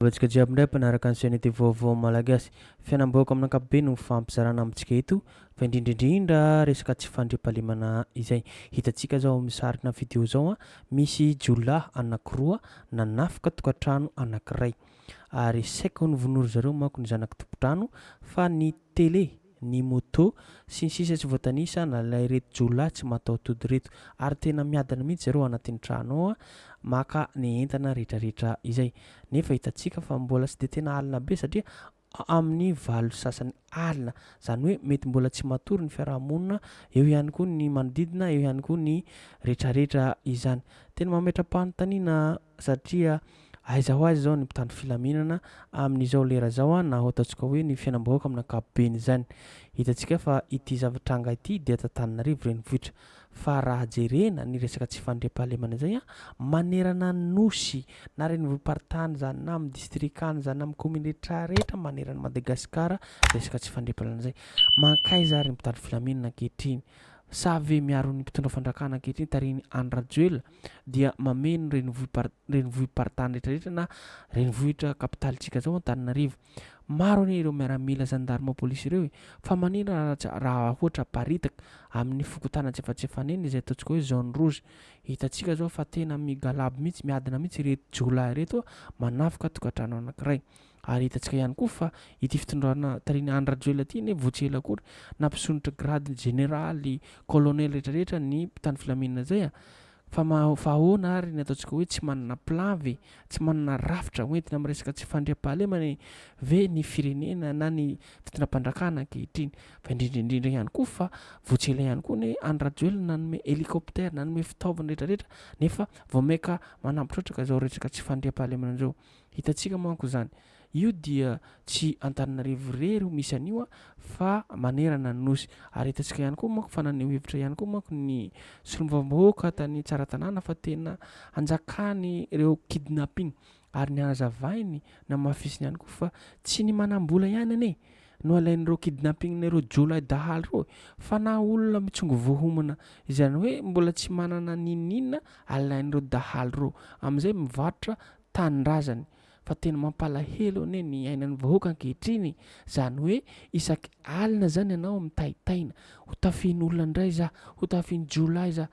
Antsika jiaby indray mpanaraka ny chaîne TV Vaovao Malagasy. Fiainam-bahoaka amin'ny ankapobeny no mifampizarana amintsika eto fa indrindra indrindra resaka tsy fandriampahalemana izay. Hitantsika izao amin'ny sarina vidéo izao misy jiolahy anankiroa nanafika tokantrano anankiray ary saika ho novonoin-dry zareo manko ny zanaky tompon-trano fa ny télé ny moto, sy ny sisa tsy voatanisa nalaireto jiolahy tsy mataho-tody ireto ary tena miadana mihitsy zareo anatin'ny trano ao maka ny entana retraretra izay nefa hitantsika fa mbola tsy de tena alina be satria amin'ny valo sasany alina zany hoe mety mbola tsy matory ny fiarahamonina eo ihany koa ny manodidina eo ihany koa ny retraretra izany tena mametra-panontaniana satria Aiza ho aiza izao ny mpitandro filaminana amin'izao lera izao na ho ataontsika hoe ny fiainam-bahoaka amin'ny ankapobeny izany. Hitantsika fa ity zava-tranga ity dia eto Antananarivo renivohitra. Fa raha jerena ny resaka tsy fandriampahalemana izay manerana ny Nosy na renivohi-paritany izany na amin'ny distrikany izany na amin'ny kaominina rehetra rehetra manerana an'i Madagasikara resaka tsy fandriampahalemana izay. Mankaiza ary ny mpitandro filaminana ankehitriny? Sa ve miaro ny mpitondra fanjakana ankehitriny tarihin'i Andry Rajoelina? dia mameno renivohi-pari- renivohi-paritany rehetra rehetra na renivohitra kapitalintsika zao Antananarivo. Maro anie ireo miaramila zandarma polisy ireo e! Fa maninona raha raha ohatra aparitaka amin'ny fokontany antsefatsefany eny izay ataontsika hoe zone rouge. Hitantsika zao fa tena migalabo mihitsy, miadana mihitsy ireto jiolahy ireto manafika tokantrano anankiray. Ary hitantsika ihany koa fa ity fitondrana tarihin'i Andry Rajoelina ity anie vao tsy ela akory nampisondrotra grade jeneraly, colonel rehetra rehetra ny mpitandro filaminana izay a! Fa ma fa ahoana ary ny ataontsika hoe tsy manana plan ve, tsy manana rafitra hoentina amin'ny resaka tsy fandriampahalemana e ve ny firenena na ny fitondram-panjakana ankehitriny? Fa indrindra indrindra ihany koa fa vao tsy ela ihany koa anie Andry Rajoelina nanome hélicoptère, nanome fitaovana rehetra rehetra nefa vao maika manampy trotraka izao resaka tsy fandriampahalemana izao. Hitantsika manko izany. Io dia tsy Antananarivo irery io misy an'io fa manerana ny Nosy. Ary hitantsika ihany koa manko fa naneho hevitra ihany koa manko ny solombavambahoaka tany Tsaratanàna fa tena anjakany ireo kidnapping. Ary ny hazavainy, namafisiny ihany koa fa tsy ny manam-bola ihany anie no alain'ireo kidnapping-n'ireo jiolahy dahalo ireo e, fa na olona mitsongo voahomana izany hoe mbola tsy manana n'inon'inona alain'ireo dahalo ireo. Amin'izay mivarotra tanindrazany fa tena mampalahelo anie ny iainan'ny vahoaka ankehitriny zany hoe isaky alina zany ianao mitaitaina ho tafihin'olona indray za ho tafihin'ny jiolahy za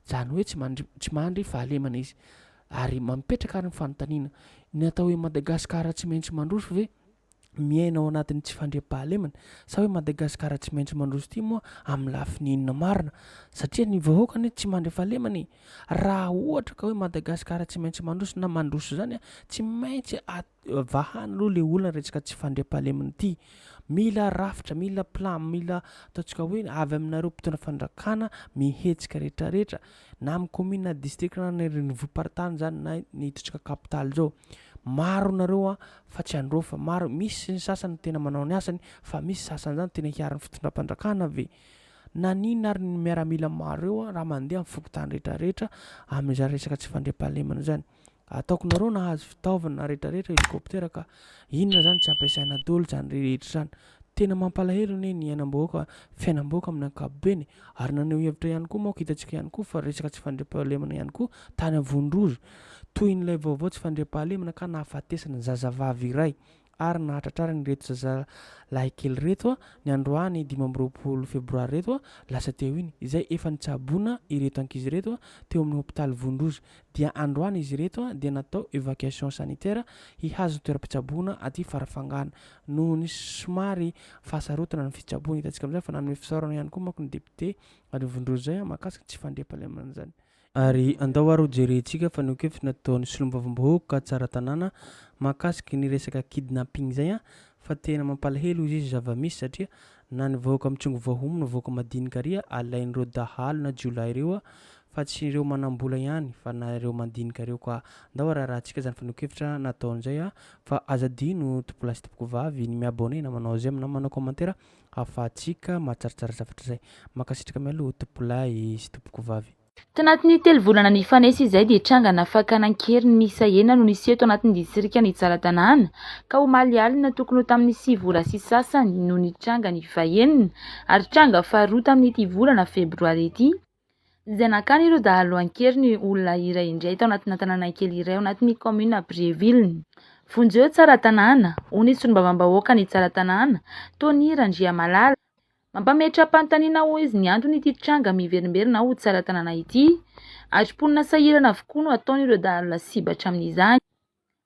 zany hoe tsy mandry tsy mandry fahalemana izy ary mampetraka ary ny fanontaniana ny atao hoe Madagasikara tsy maintsy mandroso ve miaina ao anatin'ny tsy fandriampahalemana sa hoe Madagasikara tsy maintsy mandroso ity moa amin'ny lafiny inona marina satria ny vahoaka anie tsy mandry fahalemana e raha ohatra ka hoe Madagasikara tsy maintsy mandroso na mandroso zany a tsy maintsy vahana aloha le olana resaka tsy fandriampahalemana ity mila rafitra mila plan mila ataontsika hoe avy aminareo mpitondra fanjakana mihetsika rehetrarehetra na amin'ny commune na district na ny renivohi-paritany zany na ny ataontsika capitale zao Maro nareo an fa tsy andreo fa maro, misy ny sasany tena manao ny asany fa misy sasany zany tena hiaro ny fitondram-panjakana ve? Naninona ary ny miaramila maro eo an raha mandeha amin'ny fokontany rehetra rehetra amin'izany resaka tsy fandriampahalemana izany? Ataoko nareo nahazo fitaovana rehetra rehetra hélicoptère ka inona zany tsy ampiasaina daholo zany rehetra zany? Tena mampalahelo anie ny iainam-bahoaka, fiainam-bahoaka amin'ny ankapobeny e! Ary naneho hevitra ihany koa manko hitantsika ihany koa fa resaka tsy fandriampahalemana ihany koa tany Avondrozo. Tohin'ilay vaovao tsy fandriampahalemana ka nahafatesana zazavavy iray ary nahatratrarana ireto zazalahikely ireto ny androany 25 febroary ireto lasa teo iny, izay efa nitsaboana ireto ankizy ireto teo amin'ny hopitaly Vondrozo dia androany izy ireto dia natao evacuation sanitaire hihazo ny toeram-pitsaboana aty Farafangana noho ny somary fahasarotana ny fitsaboana. Hitantsika amin'izay fa nanome fisaorana ihany koa manko ny député any Vondrozo izay mahakasika ny tsy fandriampahalemana izany. Ary andao ary ho jerentsika fa ny kefitra nataon'ny solombavambahoaka Tsaratanàna mahakasika ny resaka kidnapping izay fa tena mampalahelo izy izy zava-misy satria na ny vahoaka mitsongo vahomo na vahoaka madinika ary alain'ireo dahalo na jiolahy ireo fa tsy ireo manambola ihany fa na ireo mandinika ireo ka ndao ary arahantsika izany fanehoan-kevitra nataon'izay fa aza adino tompolahy sy tompokovavy ny mi-abonner na manao j'aime na manao commentaire ahafahantsika mahatsaratsara zavatra izay. Mankasitraka mialoha tompolahy sy tompokovavy. Tanatin'ny telo volana nifanesy izay dia trangana fakana an-keriny miisa enina no niseho tao anatin'ny distrikan'i Tsaratanàna ka omaly alina tokony ho tamin'ny sivy ora sy sasany no nitranga ny fahenina ary tranga faharoa tamin'ity volana febroary ity izay nakany ireo dahalo an-keriny olona iray indray tao anatina tanàna kely iray ao anatin'ny kaominina Brieville. Vonjeo Tsaratanàna, hoy ny solombavambahoakan'i Tsaratanàna, Tony Randriamalala. Mampametra-panontaniana hoy izy ny anton'ity tranga miverimberina ao Tsaratanàna ity, ary mponina sahirana avokoa no ataon'ireo dahalo lasibatra amin'izany.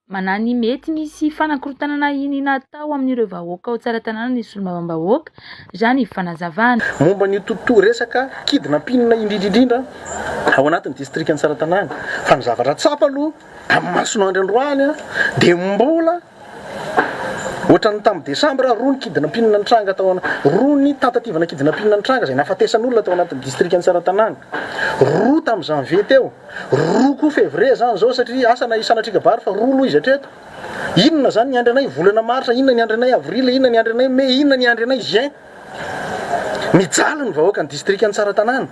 Manahy ny mety misy fanakorontanana iniana atao amin'ireo vahoaka ao Tsaratanàna ny solombavambahoaka, raha ny fanazavana. Momba ny tontolo resaka kidnapping indrindra indrindra ao anatin'ny distrikan'i Tsaratanàna, fa ny zavatra tsapa aloha amin'ny mason'andro androany dia mbola ohatran'ny tamin'ny desambra roa ny kidnapping nitranga tao ana, roa ny tentative-na kidnapping nitranga izay nahafatesan'olona tao anatin'ny distrikan'i Tsaratanàna, roa tamin'ny janvier teo. Roa koa février zany zao satria asa na sanatria kabary fa roa aloha izy hatreto. Inona zany ny andry anay volana marsa, inona ny andry anay avril, inona ny andry anay mai, inona ny andry anay juin. Mijaly ny vahoaka ny distrikan'i Tsaratanàna.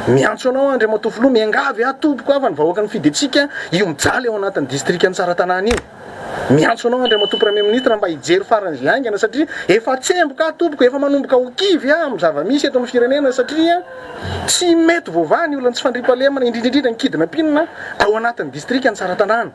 Miantso anao aho Andriamatoa Filoha, miangavy aho tompoko aho fa ny vahoaka nifidy antsika io mijaly ao anatin'ny distrikan'i Tsaratanàna io. Miantso anao Andriamatoa Premier Ministre mba hijery faran'izay haingana satria efa tsemboka aho tompoko, efa manomboka ho kivy aho amin'ny zava-misy eto amin'ny firenena satria tsy mety voavaha ny olan'ny tsy fandriampahalemana indrindra indrindra ny kidnapping ao anatin'ny distrikan'i Tsaratanàna.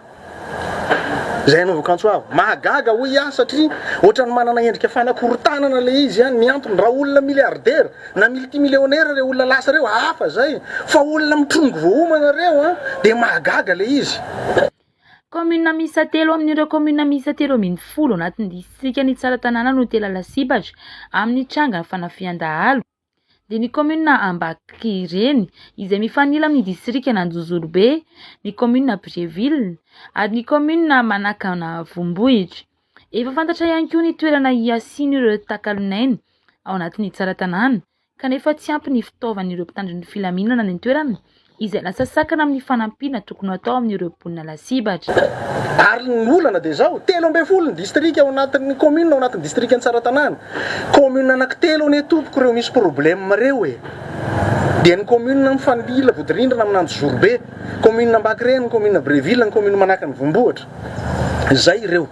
Izay anaovako antso avo. Mahagaga hoy aho satria ohatran'ny manana endrika fanakorontanana ilay izy ny antony raha olona milliardaire na multimillionnaire ireo olona lasa ireo hafa izay fa olona mitrongy voaomana ireo dia mahagaga ilay izy. Kaominina miisa telo amin'ireo kaominina miisa 13 anatin'ny disitrikan'i Tsaratanàna no tena lasibatra amin'ny tranga fanafihan-dahalo, dia ny kaominina Ambakireny izay mifanila amin'ny disitrikan'Anjozorobe, ny kaominina Brieville ary ny kaominina Manakanavombohitra. Efa fantatra ihany koa ny toerana hiasian'ireo takalonaina ao anatin'i Tsaratanàna kanefa tsy ampy ny fitaovan'ireo mpitandro ny filaminana any an-toerana izay lasa sakana amin'ny fanampiana tokony ho atao amin'ireo mponina lasibatra. Ary ny olana dia izao, 13 ny distrika ao anatin'ny commune ao anatin'ny distrikan'i Tsaratanàna. Commune anankitelo anie tompoko ireo misy problème ireo e! Dia ny commune mifanila vodirindrina amin'Anjozorobe, commune Ambakireny, commune Breville, ny commune Manakanivombohitra. Izay ireo.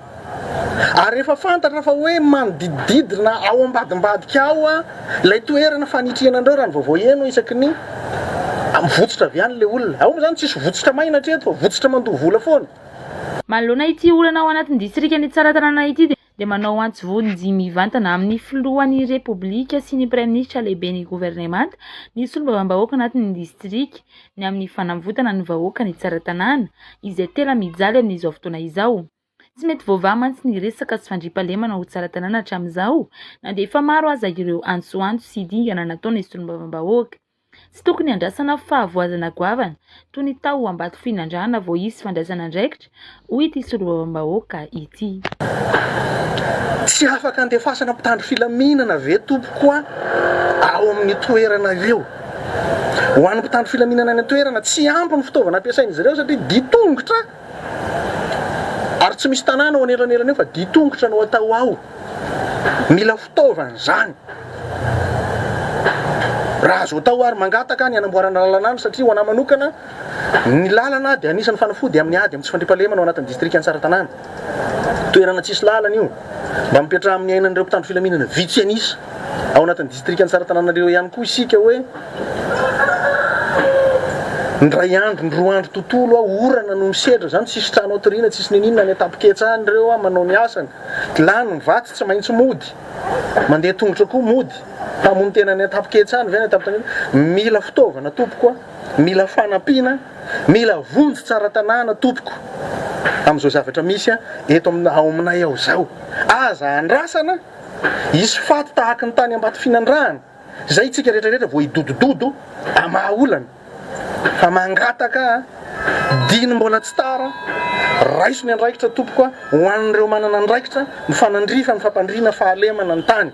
Ary efa fantatra fa hoe manodidididina ao ambadimbadika ao ilay toerana fanitrihana an'ireo raha ny vaovao heno isaky ny mivotsitra avy any ilay olona. Ao moa izany tsisy votsitra maina hatreto fa votsitra mandoa vola foana. Manoloana ity olana ao anatin'ny distrikan'i Tsaratanàna ity dia manao antso vonjy mivantana amin'ny filohan'ny Repoblika sy ny Praiminisitra lehiben'ny governemanta ny solombavambahoaka anatin'ny distrika ny amin'ny fanavotana ny vahoakan'i Tsaratanàna izay tena mijaly amin'izao fotoana izao. Tsy mety voavaha mantsy ny resaka tsy fandriampahalemana ao Tsaratanàna hatramin'izao na dia efa maro aza ireo antsoantso sy dingana nataon'ny solombavambahoaka. Tsy tokony handrasana fahavoazana goavana toy ny tao Ambatofinandrahana vao hisy fandraisana andraikitra, hoy ity solombavambahoaka ity. Tsy afaka andefasana mpitandro filaminana ve tompoko a ao amin'ny toerana ireo? Ho an'ny mpitandro filaminana any an-toerana, tsy ampy ny fitaovana ampiasain'izy ireo satria ditongotra Ary tsy misy tanàna ao anelanelany eo fa dia tongotra no atao ao. Mila fitaovana izany. Raha azo atao ary mangataka ny hanamboarana lalana any satria ho anà manokana ny lalana dia anisan'ny fanafody amin'ny ady amin'ny tsy fandriampahalemana ao anatin'ny distrikan'i Tsaratanàna. Toerana tsisy lalana io. Mba mipetraha amin'ny ainan'ireo mpitandro filaminana vitsy an'isa ao anatin'ny distrikan'i Tsaratanàna ireo ihany koa isika hoe ny iray andro, ny roa andro tontolo aho orana no misedra izany, tsisy trano atoriana, tsisy niniana any an-tampon-ketsa any ireo aho manao ny asany, lany ny vatsy tsy maintsy mody, mandeha tongotra koa mody, hamono tena any an-tampon-ketsa any ve any an-tampon-tanety, mila fitaovana tompoko a, mila fanampiana. Mila vonjy tsara tanàna tompoko amin'izao zavatra misy eto amina ao aminay ao izao. Aza andrasana hisy faty tahaky ny tany Ambatofinandrahana izay tsika rehetra rehetra vao hidodododo hamaha olana fa mangataka diny mbola tsy tara raiso ny andraikitra tompoko ho an'ireo manana andraikitra mifanandrify amin'ny fampandriana fahalemana ny tany.